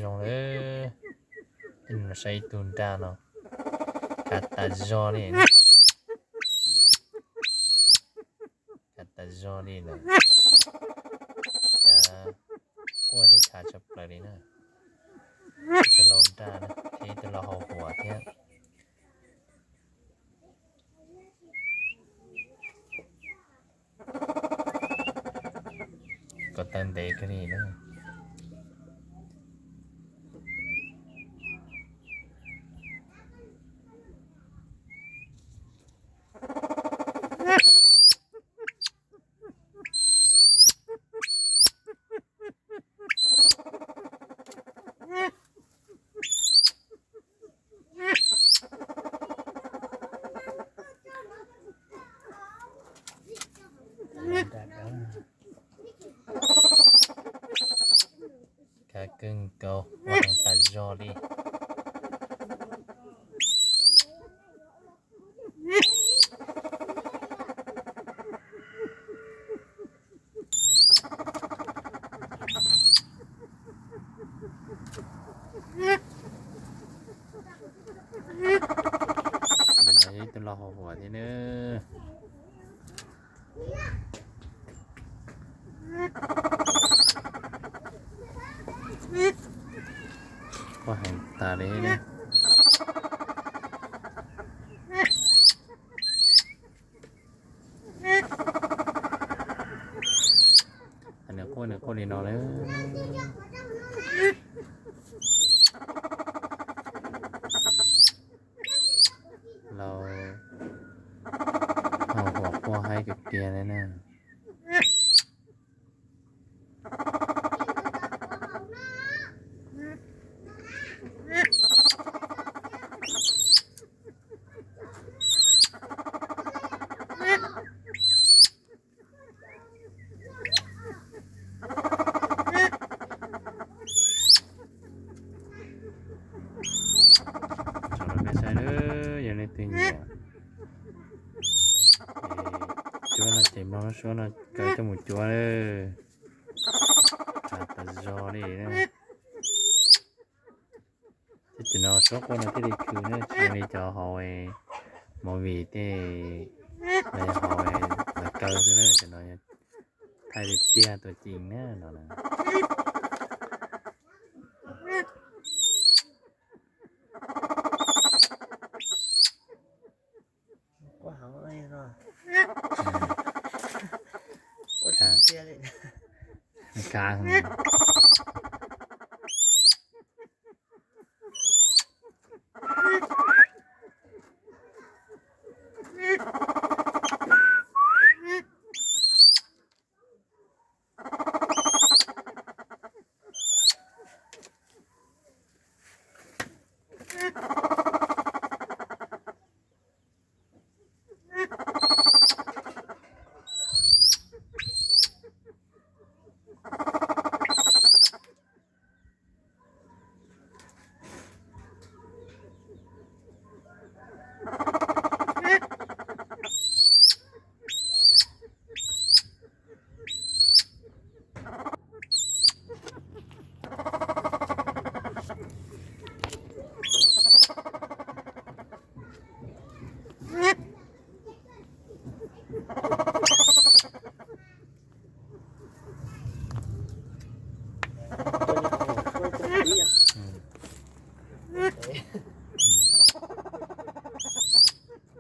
Zoo lawm, saib ib tug nraj no, khav tas zog li, khav tas zog li lawm, cas quaj thiab khav tshaj plaws li na. Ib tug lau nraj thiab ib tug lau hau huam thiab. Ko taw ntev kawg li na. Khav kawg nkaus, ua heev tas zog li. Ntawm no yog ib tug lau hau huam thiab na. Quaj heev tas li na. Nws quaj, nws quaj li no na. Lau hau huam quaj haib tiag tiag li na. Tso rau peb saib nawb, yog leej twg nyiam cuab no ces mloog lub suab no kaw coj mus cuab lawm. Khav tas zog li na. Ces cov no suab quaj no thiaj li khwv na, tsis zoo li cov hauv movie tej, los yog hauv lawv kaw xwb na, cov no thaij tiag tiag tuaj ceem na no na. Khav.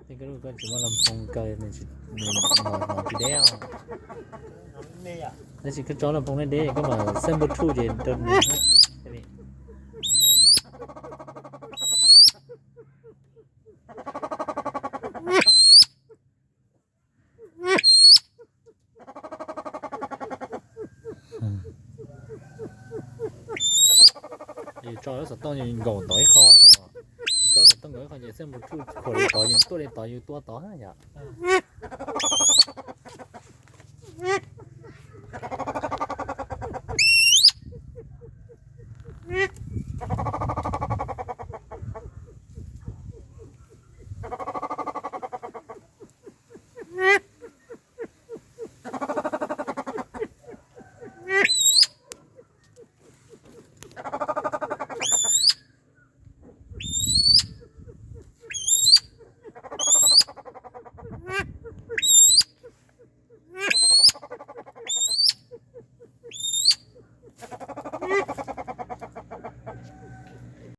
Tej koj lub koj tsis muaj laj phoo kaw nws tsis, nws mos mos tsis deb os. Tab sis koj tso laj phoo deb deb koj mam xaj npua thuj ces rau nws. Yus tso lub xov tooj yus nkaum tod ib qho, yus tso lub xov tooj nkaum ib qho ces xaj npua thuj khuam li tod, yus tuaj li tod, yus tua tod yom.